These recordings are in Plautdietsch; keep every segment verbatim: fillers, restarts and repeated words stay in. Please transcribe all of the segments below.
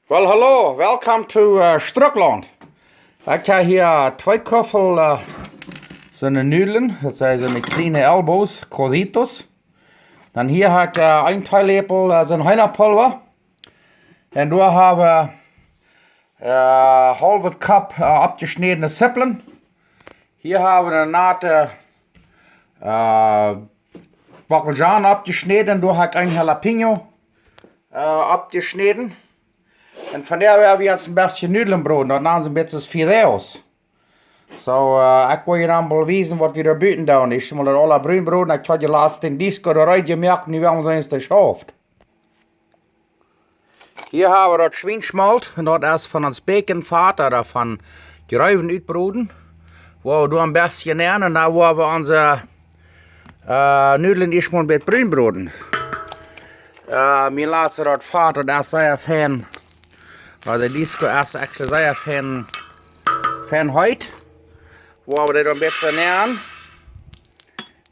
Well, hallo, welcome to uh, Strucklaunt. Ekj hab hia twee Kuffel uh, soone Nudlen, daut sent soone kjliene Elbows, coditos. Dan hia hab ekj uh, een Teeläpel uh, soon Heenapulwa. Un doa hab ekj uh, haulwet Kopp uh, oppjeschnädne Zippeln. Hia hab ekj eene nate uh, Bockelzhonen oppjeschnäden. Doa hab ekj een Jalapeño uh, oppjeschnäden. Un vondoag woa wie ons een bät Nudlen broden, daut nanen see een bät fideos. Soo, uh, ekj well junt dan mol wiesen waut wie doa buten doonen. Ekj mott daut aula brun broden, ekj hab je latst dän Disco doa reed jemoakt, nu well wie seenen aus daut schauft. Hia hab wie daut Schwienschmolt, un daut es von ons Bäckenfat ooda von Jreewen utbroden. Woa wie doa een bät nämen, un dan woa wie onse uh, Nudlen ieescht mol een bät brun broden. Uh, mie lat see daut Fat, daut es sea fein. Aulsoo de Disco es actually sea fein, fein heet. Woa wie dee dan een bät nämen.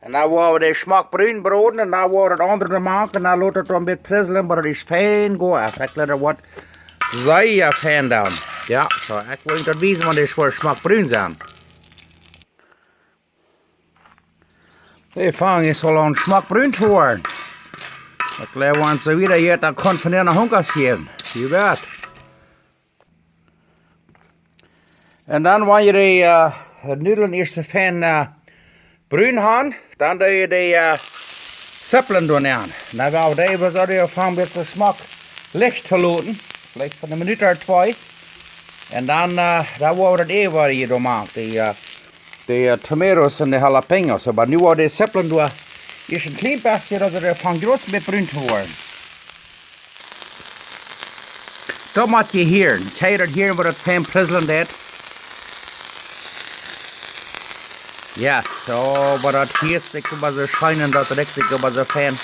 Un dan woa wie dee schmock brun broden. Un dan woa wie daut aundre doa moaken. Un dan lot daut dan een bät prizzlen, oba daut es fein goa. Ekj lat daut waut sea fein doonen. Jo, soo, ekj well junt daut wiesen, wan dee schwoa schmock brun sent. Dee fangen aul aun schmock brun to woaren. Ekj jleew, wan see wieda jeit, dan kaun von dee noch Hunkas jäwen. Jie weet. Un dan, wan jie dee uh, Nudlen ieescht fein uh, brun han, dan doo jie dee uh, Zippeln doa aun. Dan woa wie dee, wie sellen dee fangen met de Schmack licht to loten. Veleicht fa eene Minut ooda twee. Un dan, uh, dan woa wie daut äwa hia doa moaken. Dee, uh, dee uh, tomatoes un dee jalapeños. Oba nu woa wie dee Zippeln doa ieescht een kjlien bät, daut see doa fangen groot met brun to woaren. Daut mott jie hieren. Kjenn jie daut hieren, waut daut fein prizzlen deit? Jo, soo, oba daut hieet sikj oba soo scheen un daut rikjt sikj oba soo fein.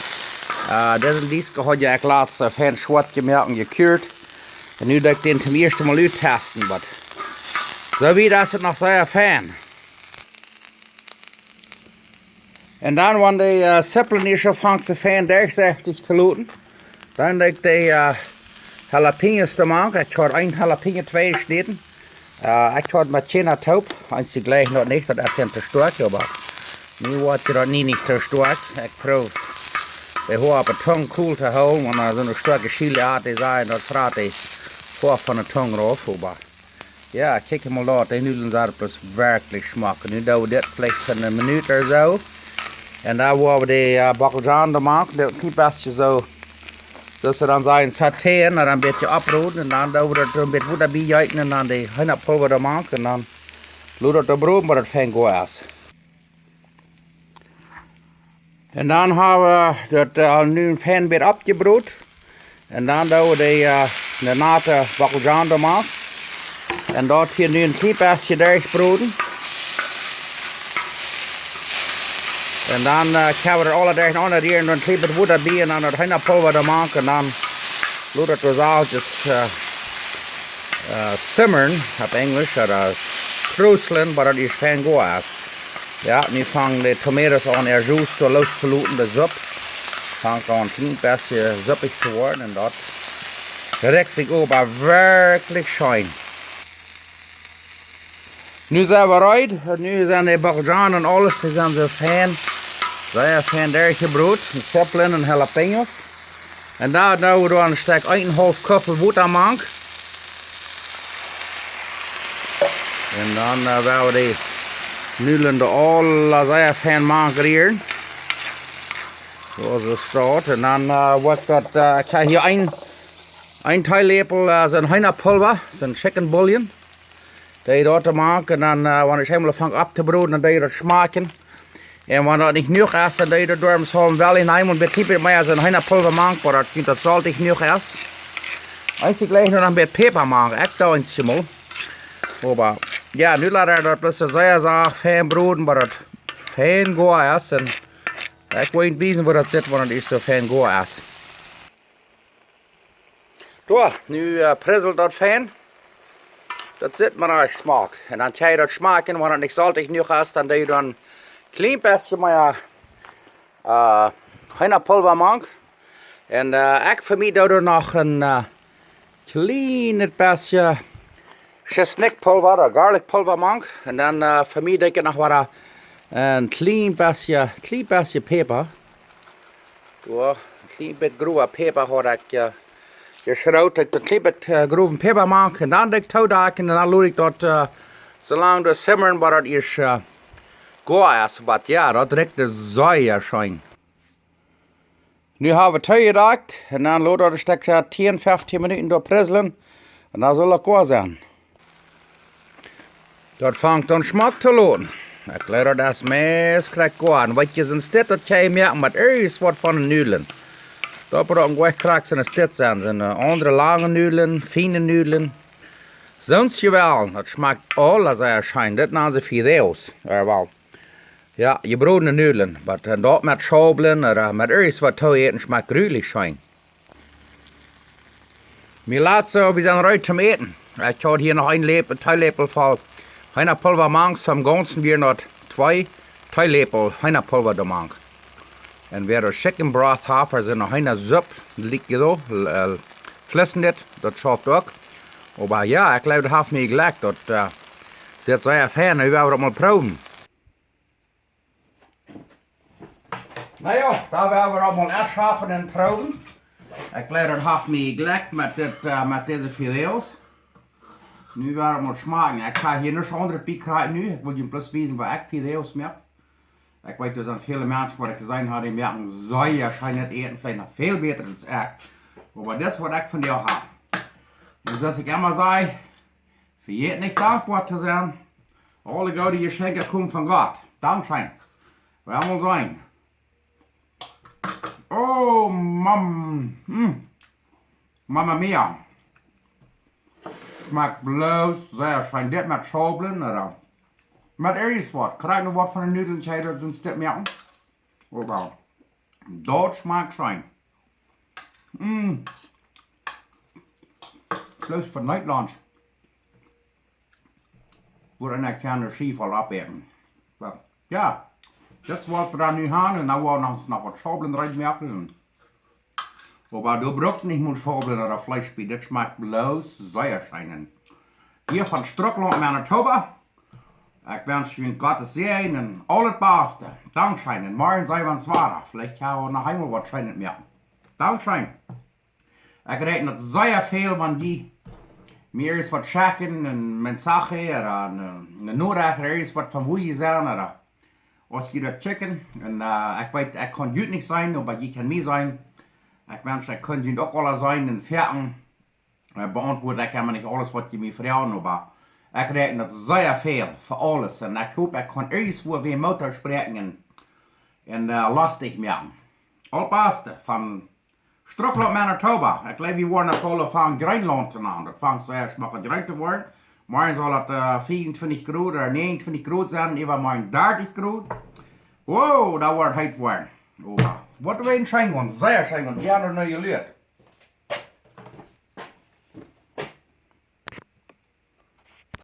Uh, disen Disco haud ekj latst soo fein schwoat jemoakt un jekjieet. Un nu doo ekj dän toom ieeschten Mol uttesten, oba soo wiet es daut noch sea fein. Un dan, wan dee uh, Zippeln ieescht aunfangen soo fein derchsechtich to loten, dan doo ekj dee uh, Jalapeños doa mank. Ekj haud een Jalapeño twei jeschnäden. Uh, ekj haud met China toop. Eensje jleichen daut nich, daut es dan too stoakj, oba mie woat daut nie nich too stoakj. Ekj proow de Hoa opp de Tung cool to hoolen, wan doa soone stoakje Chili aun dee Sied, daut frat de Hoa von de Tung rauf, oba Jo, kjikj mol daut, dee Nudlen sent bloos werkjlich schmock. Nu doo wie dit veleicht fa eene Minut ooda soo. Un dan woa wie dee uh, Bockelzhonen doa moaken, dee een kjlien bät soo, soo aus see dan sajen, sautéen, dan een bät oproden. Un dan doo wie doa een bät Wota bie jeeten un dan dee Heenapulwa doa moaken. Un dan lot daut doa broden, bat daut fein goa es. Un dan hab wie daut uh, nu een fein bät oppjebrot. Un dan doo wie dee, uh, de nate Bockelzhonen doa mank. Un daut hia nu een kjlien bät derchbroden. Un dan uh, kjenn wie daut aula derchenaunda rieren, dan een kjlien bät Wota bie un dan daut Heenapulwa doa mank. Un dan lot daut doa selfst uh, uh, simmern opp Enjlisch, ooda kruslen, bat daut ieescht fein goa es. Jo, nu fangen de Tomatoes aun äa Juice to loos to loten, de Supp. Fangt aun een kjlien bät suppich to woaren un daut rikjt sikj oba werkjlich scheen. Nu sent wie reed. Nu sent de Bockelzhonen un aules, dee sent soo fein, sea fein derchjebrot. Un Zippeln un Jalapeños. Un dan doo wie doa een Stekj eenenhaulf Kuffel Wota mank. Un dan uh, woa wie dee Nudlen doa aula sea fein mank rieren. Soo aus daut steit. Un dan uh, woa ekj daut, uh, ekj hab hia een, een Teeläpel uh, soon Heenapulwa, soon chicken bouillon. Dee doa mank un dan, uh, wan ekj eemol aunfank opptobroden, dan doo ekj daut schmakjen. Un wan daut nich jenuach es, dan doo ekj daut doa em Salm Valley nämen un bät mea soon Heenapulwa mank, bat daut, daut soltich jenuach es. Eensje jleichen noch een bät Päpa mank, ekj doo eensjemol. Oba, jo, nu lat ekj daut bloos sea sacht fein broden, bat daut fein goa es. Un ekj well junt wiesen, woo daut sitt, wan daut ieescht soo fein goa es. Doa, nu uh, prizzelt daut fein. Daut sitt mau aus schmock. Un dan kjenn jie daut schmakjen, wan daut nich soltich jenuach es, dan doo jie doa een kjlien bät mea uh, Heenapulwa mank. Un uh, ekj fa mie doo doa noch een, uh, kjlienet bestje Schisnikjpulwa ooda Garlicpulwa mank. Un dan, äh, fa mie denkj ekj noch waut een kjlien bestje, kjlien bestje Päpa. Jo, een kjlien bät growa Päpa haud ekj, äh, jeschroot. Ekj een kjlien bät, äh, growen Päpa mank. Un dan denkj ekj too daut ekj, un dan lot ekj daut, äh, soo lang doa simmren, bat daut es, äh, goa es. Oba jo, daut rikjt sea scheen. Nu hab wie toojedakjt un dan lot daut een Stekj, äh, tieen, fieftieen Minuten doa prizzlen. Un dan saul daut goa sennen. Daut fangt aun schmock to loten. Ekj jleew daut es meist krakjt goa. Un waut jie seenen, dit daut jie moaken met irjent waut von de Nudlen. Daut brukt nich krakjt soo aus dit sennen. Sent, äh, aundre lange Nudlen, fiene Nudlen. Soont jewell, daut schmakjt aula sea scheen. Dit nanen see fideos, äh, well. Jo, jebrodne Nudlen, oba, äh, daut met Schaublen ooda, äh, met irjent waut to äten schmakjt grulich scheen. Mie lat soo, wie sent reed toom äten. Ekj haud hia noch een Läpel, Teeläpel voll Heenapulwa mank, soo em Gaunzen wieren daut twee Teeläpel Heenapulwa doa mank. Un wäa daut Chicken Broth haft, aulsoo noch eene Supp, liekj soo, äh, fleesch dit, daut schauft uk. Oba jo, ekj jleew, daut haft mie jejlekjt, daut, äh, sitt sea fein, nu woa wie daut mol proowen. Na jo, dan woa wie daut mol ieescht schapen un proowen. Ekj jleew, daut haft mie jejlekjt met dit, äh, met dise fideos. Nu woa wie mol schmakjen. Ekj hab hia nuscht aundret bie jekjräajen nu. Ekj well junt bloos wiesen, waut ekj fideos moak. Ekj weet, doa sent väle Menschen, waut ekj jeseenen hab, dee moaken sea scheenet Äten, veleicht noch väl bäta aus ekj. Oba dit es, waut ekj vondoag hab. Un soo aus ekj emma saj, vejät nich dankboa to sennen. Aule goode Jeschenkja komen von Gott. Dankscheen. Wie woaren seenen. Oh, Mam-, mm. Mamma mia. Schmakjt bloos sea scheen. Dit met Schaublen, ooda met irjent waut. Kjrieech noch waut von de Nudlen, jie daut soont dit moaken. Oba daut schmakjt scheen. Mm. Bloos fa Night Lunch. Wua ekj kjeene Schiew voll opäten. Oba jo, dit es waut wie dan nu haben. Un dan woa wie ons noch waut Schaublen reed moaken. Oba du brukst nich mol Schaublen ooda Fleesch bie. Dit schmakjt bloos sea scheen. Hia von Strucklaunt, Manitoba. Ekj wensch junt Gottes Säajen un aulet Baste. Dankscheen. Un morjen seenen wie ons wada. Veleicht kjenn wie noch eemol waut Scheenet moaken. Dankscheen. Ekj räakjen daut sea väl, wan jie mie irjent waut schekjen, een Mensaje ooda een, een Norecht ooda irjent waut von wua jie sent, ooda aus jie daut schekjen. Un, äh, ekj weet, ekj kaun junt nich seenen, oba jie kjennen mie seenen. Ekj wensch, ekj kunn junt uk aula seenen un foaken, äh, beauntwuad ekj emma nich aules, waut jie mie froagen, oba ekj räakjen daut sea väl fa aules. Un ekj hop, ekj kaun irjent wua wäm Moot toospräakjen un, un, äh, lostich moaken. Aulet Baste von Strucklaunt, Manitoba. Ekj jleew, wie woaren daut aule von Jreenlaunt to nanen. Daut fangt soo ieescht aun jreen to woaren. Morjen saul daut, äh, vea un twintich Grod ooda näajen un twintich Grod sennen, äwamorjen dartich Grod. Wow, daut woat heet woaren. Oba waut woat scheen woaren, sea scheen woaren. Jie haben noch nich jelieet.